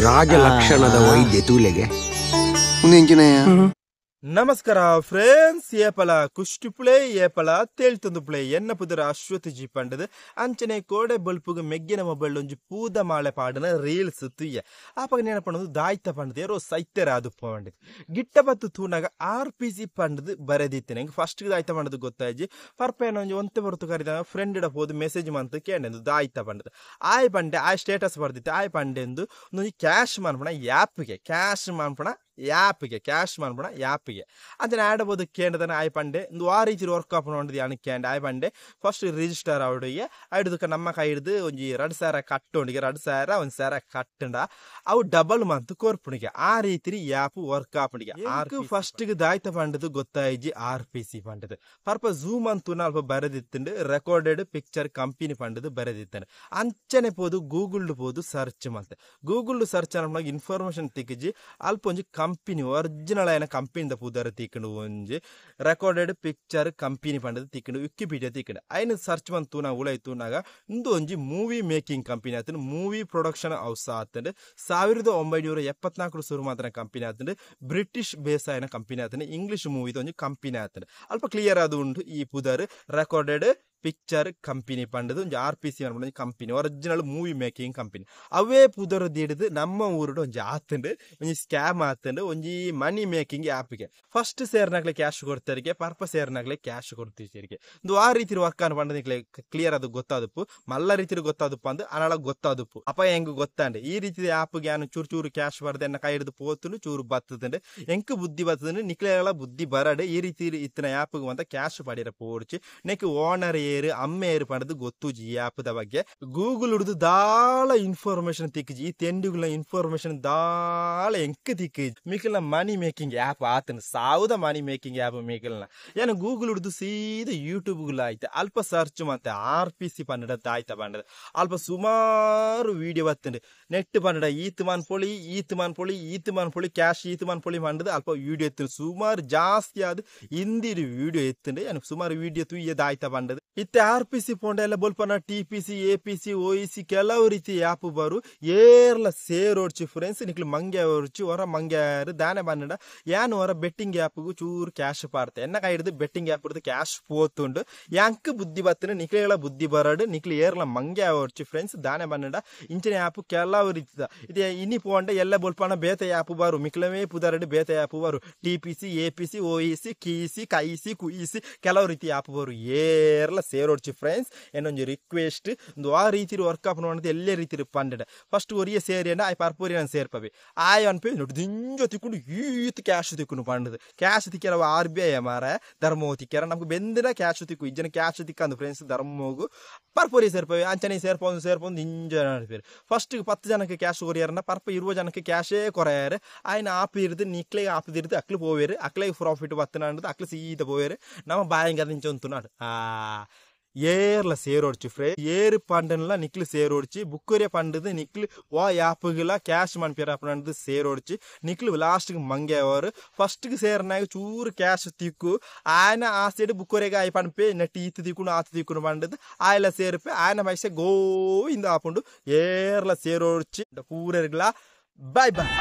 ರಾಜ ಲಕ್ಷಣದ ವೈದ್ಯ ತೂಲೆಗೆ. ನಮಸ್ಕಾರ ಫ್ರೆಂಡ್ಸ್, ಏಪಲ ಕುಷ್ಟಿಪುಳೆ ಏಪಲ ತೇಳ್ತಂದು ಪುಳೆ ಎನ್ನ ಪುದರ ಅಶ್ವತಿ ಜಿ ಪಂಡದು ಅಂಚನೆ ಕೋಡೆ ಬಲ್ಪುಗು ಮೆಗ್ಗಿನ ಮೊಬೈಲ್ ಒಂಜಿ ಪೂದ ಮಾಳೆ ಪಾಡನ ರೀಲ್ಸ್ ತುಯ್ಯ ಆಪಗ ನೇನಪಣದು ದಾಯ್ತ ಪಂಡದು ಏರೋ ಸೈತ್ಯರ ಅದು ಪಂಡಿತು ಗಿಟ್ಟ ಬತ್ತು ತೂನಾಗ R P C ಪಂಡದು ಬರೆದಿತ್ತೇನೆ. ಹಿಂಗೆ ಫಸ್ಟ್ ದಾಯ್ತ ಪಂಡದು ಗೊತ್ತಾಯ್ಜಿ ಪರ್ಪೇನ ಒಂಜಿ ಒಂತೆ ಹೊರತು ಕರಿದ ಫ್ರೆಂಡ್ ಇಡ ಹೋದು ಮೆಸೇಜ್ ಮಂತು ಕೇಂಡು ದಾಯ್ತ ಪಂಡದು ಆಯ್ ಪಂಡೆ ಆಯ್ ಸ್ಟೇಟಸ್ ಬರ್ದಿತ್ತು ಆಯ್ ಪಂಡೆಂದು ಒಂಜಿ ಕ್ಯಾಶ್ ಮಾನ್ಪಣ ಆ್ಯಪ್ಗೆ ಕ್ಯಾಶ್ ಮಾನ್ಪಣ ಆ್ಯಪ್ಗೆ ಕ್ಯಾಶ್ ಮಾನ್ಪಣ ಆ್ಯಪ್ಗೆ ಅಂಚನೆ ಆಡಬಹುದು ಕೇಂದ್ರದನ ಆಯ್ ಪಂಡೆ ಒಂದು ಆ ರೀತಿ ವರ್ಕ್ ಆಪ್ ನೋಡಿದ್ ಅಣು ಕೇಂದ್ರ ಆಯ್ ಪಂಡೆ ಫಸ್ಟ್ ರಿಜಿಸ್ಟರ್ ಅವಡಿಗೆ ಐಡುದಕ್ಕೆ ನಮ್ಮ ಕೈ ಹಿಡಿದು ಒಂಜಿ 2000 ಕಟ್ಟೋಣಿಗೆ 2000 1000 ಕಟ್ಟಂಡ ಅವು ಡಬಲ್ ಮಂತ್ ಕೋರ್ಪುಣಿಗೆ ಆ ರೀತಿ ಆ್ಯಪ್ ವರ್ಕ್ ಆಪಣಿಗೆ. ಫಸ್ಟ್ ದಾಯ್ತ ಪಂಡದು ಗೊತ್ತಾಯ್ಜಿ R P C ಪಂಡದು ಪರ್ಪ zoom ಅಂತೂ ಅಲ್ಪ ಬರೆದಿತ್ತಂಡು recorded picture company ಪಂಡದು ಬರೆದಿತ್ತಂಡು ಅಂಚನೆ ಪೋದು ಗೂಗಲ್ ಪೋದು ಸರ್ಚ್ ಮಂತ್ ಗೂಗಲ್ ಸರ್ಚ್ ಅನ್ಪನಾಗ ಇನ್ಫಾರ್ಮೇಶನ್ ತಿಕ್ಕಿಜಿ ಅಲ್ಪ ಒಂಜಿ ಕಂಪನಿ ಒರಿಜಿನಲ್ ಆಯ್ನ ಕಂಪನಿದ ಪುದರ್ ತಿಕ್ಕಂಡು ಒಂಜಿ recorded picture company ಪಂಡದು ತಿಕ್ಕಂಡು Wikipedia ತಿಕ್ಕಂಡು ಐನ ಸರ್ಚ್ ಬಂದು ತೂನಾಗ ಉಳೈ ತೂನಾಗ ಇಂದು ಒಂಜಿ movie making company ಆತಂಡು movie production house ಆತಂಡು 1974 ಶುರು ಮಾತ್ರ ಕಂಪನಿ ಆತಂಡು ಬ್ರಿಟಿಷ್ ಬೇಸ್ ಆಯ್ನ ಕಂಪನಿ ಆತಂಡು ಇಂಗ್ಲಿಷ್ ಮೂವಿದ ಒಂಜಿ ಕಂಪನಿ ಆತಂಡು ಅಲ್ಪ ಕ್ಲಿಯರ್ ಅದು ಉಂಟು ಈ ಪುದರ್ recorded picture company ಪಂಡದು ಒಂಜಿ R P C ಒಂಜಿ company original movie making company ಅವೇ ಪುದರ್ ದಿಡಿದು ನಮ್ಮ ಊರುಡು ಒಂಜಿ ಆತಂಡು ಒಂಜಿ ಸ್ಕ್ಯಾಮ್ ಆತಂಡು ಒಂಜಿ ಮನಿ ಮೇಕಿಂಗ್ ಆ್ಯಪ್ಗೆ ಫಸ್ಟ್ ಸೇರ್ನಾಗ್ಲೆ ಕ್ಯಾಶ್ ಕೊಡ್ತಾರಿಗೆ ಪರ್ಪ ಸೇರ್ನಾಗ್ಲೆ ಕ್ಯಾಶ್ ಕೊಡ್ತೀರಿಗೆ ಒಂದು ಆ ರೀತಿ ವರ್ಕ್ ಅನ್ ಪಂಡನಿಕ್ಲೆ ಕ್ಲಿಯರ್ ಅದು ಗೊತ್ತಾದಪ್ಪು ಮಲ್ಲ ರೀತಿ ಗೊತ್ತಾದಪ್ಪ ಅಂದು ಅನಳ ಗೊತ್ತಾದಪ್ಪು ಅಪ್ಪ ಹೆಂಗ್ ಗೊತ್ತಾಂಡೆ ಈ ರೀತಿ ಆ್ಯಪ್ಗೆ ಯಾನು ಚೂರು ಚೂರು ಕ್ಯಾಶ್ ಬರ್ದೆ ಎನ್ನ ಕೈ ಹಿಡಿದು ಪೋತುಂಡು ಚೂರು ಬತ್ತದಂಡೆ ಎಂಕ್ ಬುದ್ಧಿ ಬತ್ತದಂಡು ನಿಕ್ಲೆಗಳ ಬುದ್ಧಿ ಬರಡು ಈ ರೀತಿ ಇತ್ತಿನ ಆ್ಯಪ್ಗೆ ಅಂತ ಕ್ಯಾಶ್ ಪಡಿರ ಪೋಡ್ಚಿ ನೆಕ್ ಓನರ್ ಅಮ್ಮೇರು ಪಂಡದು ಗೊತ್ತುಜಿ ಈ ಆ್ಯಪ್ದ ಬಗ್ಗೆ ಗೂಗಲ್ ಹಿಡಿದು ದಾಳ ಇನ್ಫಾರ್ಮೇಶನ್ ತಿಕ್ಕಿಜಿ ಈ ತೆಂಡುಗಳ ಇನ್ಫಾರ್ಮೇಶನ್ ದಾಳ ಎಂಕ್ ತಿಕ್ಕಿಜಿ ಮಿಕಲ್ನ money making app ಆತನ ಸಾವುದ money making app ಮಿಕಲ್ನ ಏನು ಗೂಗಲ್ ಹಿಡಿದು ಸೀದಾ ಯೂಟ್ಯೂಬ್ಗಳ ಆಯ್ತು ಅಲ್ಪ ಸರ್ಚ್ ಮತ್ತೆ R P C ಪಂಡ ಆಯ್ತ ಪಂಡದ ಅಲ್ಪ ಸುಮಾರು ವಿಡಿಯೋ ಬತ್ತಂಡು ನೆಟ್ ಪಂಡ ಈತ್ ಮಾನ್ ಪೊಳಿ ಈತ್ ಮಾನ್ ಪೊಳಿ ಈತ್ ಮಾನ್ ಪೊಳಿ ಕ್ಯಾಶ್ ಈತ್ ಮಾನ್ ಪೊಳಿ ಪಂಡದು ಅಲ್ಪ ವಿಡಿಯೋ ಎತ್ತು ಸುಮಾರು ಜಾಸ್ತಿ ಆದ ಹಿಂದಿರು ವಿಡಿಯೋ ಎತ್ತಂಡು ಏನು ಸುಮಾರು ವಿಡಿಯೋ ತುಯ್ಯದಾಯ್ತ ಪಂಡದು. ಇತ್ತೆ R P C ಪೋಂಡ ಎಲ್ಲ ಬೋಲ್ಪನ T P C A P C O E C ಕೆಲವು ರೀತಿ ಆ್ಯಪ್ ಬರು ಏರ್ಲ ಸೇರೋಡ್ಚಿ ಫ್ರೆಂಡ್ಸ್ ನಿಕ್ಲು ಮಂಗೆ ಓಡ್ಚಿ ಹೊರ ಮಂಗ್ಯಾರು ದಾನೆ ಬಂಡ ಯಾನ್ ಹೊರ ಬೆಟ್ಟಿಂಗ್ ಆ್ಯಪ್ಗೂ ಚೂರು ಕ್ಯಾಶ್ ಪಾಡ್ತೆ ಎನ್ನ ಕೈ ಹಿಡಿದು ಬೆಟ್ಟಿಂಗ್ ಆ್ಯಪ್ ಹಿಡಿದು ಕ್ಯಾಶ್ ಪೋತುಂಡು ಯಾಂಕ್ ಬುದ್ಧಿ ಬತ್ತನ ನಿಕ್ಲೆಗಳ ಬುದ್ಧಿ ಬರಡು ನಿಕ್ಲು ಏರ್ಲ ಮಂಗೆ ಓಡ್ಚಿ ಫ್ರೆಂಡ್ಸ್ ದಾನೆ ಬಂಡ ಇಂಚಿನ ಆ್ಯಪ್ ಕೆಲವು ರೀತಿದ ಇದೆ ಇನಿ ಪೋಂಡ ಎಲ್ಲ ಬೋಲ್ಪನ ಬೇತೆ ಆ್ಯಪ್ ಬರು ಮಿಕ್ಲಮೇ ಪುದರಡು ಬೇತೆ ಆ್ಯಪ್ ಬರು T P C A P C O E C ಕೀಸಿ ಕೈಸಿ ಕುಯಿಸಿ ಕೆಲವು ರೀತಿ ಆ್ಯಪ್ ಬರು ಏರ್ಲ ಸೇರೋಡ್ಚಿ ಫ್ರೆಂಡ್ಸ್ ಏನೊಂಜಿ ರಿಕ್ವೆಸ್ಟ್ ಒಂದು ಆ ರೀತಿ ವರ್ಕ್ ಆಪ್ ನೋಡಿದ ಎಲ್ಲೇ ರೀತಿ ಪಂಡೆಡ್ ಫಸ್ಟ್ ಒರಿಯ ಸೇರಿಯಂಡ ಆಯ್ ಪರ್ಪೋರಿಯನ್ ಸೇರ್ಪವೆ ಆಯ್ ಅನ್ಪೆ ನೋಡಿ ದಿಂಜ ತಿಕ್ಕೊಂಡು ಈತ್ ಕ್ಯಾಶ್ ತಿಕ್ಕೊಂಡು ಪಂಡದು ಕ್ಯಾಶ್ ತಿಕ್ಕಿರ R B I ಮಾರ ಧರ್ಮೋ ತಿಕ್ಕ್ಯಾರ ನಮ್ಗೆ ಬೆಂದಿನ ಕ್ಯಾಶ್ ತಿಕ್ಕು ಇಜ್ಜನ ಕ್ಯಾಶ್ ತಿಕ್ಕಂದು ಫ್ರೆಂಡ್ಸ್ ಧರ್ಮೋಗು ಪರ್ಪೋರಿ ಸೇರ್ಪವೆ ಅಂಚನೆ ಸೇರ್ಪೊಂದು ಸೇರ್ಪೊಂದು ಇಂಜ ನಡಿಪೇರು ಫಸ್ಟ್ 10 ಜನಕ್ಕೆ ಕ್ಯಾಶ್ ಕೊರಿಯಾರನ್ನ ಪರ್ಪ 20 ಜನಕ್ಕೆ ಕ್ಯಾಶೇ ಕೊರೆಯಾರು ಆಯ್ನ ಆಪ್ ಇರ್ದು ನಿಕ್ಲೆಗೆ ಆಪದಿರ್ದು ಅಕ್ಲು ಪೋವೇರು ಅಕ್ಲೆಗೆ ಪ್ರಾಫಿಟ್ ಬತ್ತನಾಂಡದು ಅಕ್ಲು ಸೀದ ಪೋವೇರು ನಮ್ಮ ಬಾಯಂಗ ಅದಿಂಚೊಂತು ಆ ಏರ್ಲ ಸೇರೋಡ್ಚಿ ಫ್ರೇ ಏರು ಪಂಡನ್ಲ ನಿಕ್ಲು ಸೇರೋಡ್ಚಿ ಬುಕ್ಕುರಿಯ ಪಂಡದು ನಿಕ್ಲು ವಾ ಆ್ಯಪ್ಗಳ ಕ್ಯಾಶ್ ಮನ್ಪಿಯರ್ ಅಪ್ಪನದು ಸೇರೋಡ್ಚಿ ನಿಕ್ಲು ಲಾಸ್ಟ್ಗೆ ಮಂಗೆ ಅವರು ಫಸ್ಟ್ಗೆ ಸೇರ್ನಾಗ ಚೂರು ಕ್ಯಾಶ್ ತಿಕ್ಕು ಆಯನ ಆ ಸೈಡ್ ಬುಕ್ಕುರಿಯಾಗ ಆಯ್ ಪಂಪೆ ನೆಟ್ ಈತ್ ತಿಕ್ಕೊಂಡು ಆತ ತಿಕ್ಕೊಂಡು ಪಂಡದು ಆಯಲ ಸೇರ್ಪೆ ಆಯನ ಪೈಸೆ ಗೋವಿಂದ ಆಪುಂಡು ಏರ್ಲ ಸೇರೋಡ್ಚಿ ಪೂರರ್ಗಳ ಬಾಯ್ ಬಾಯ್.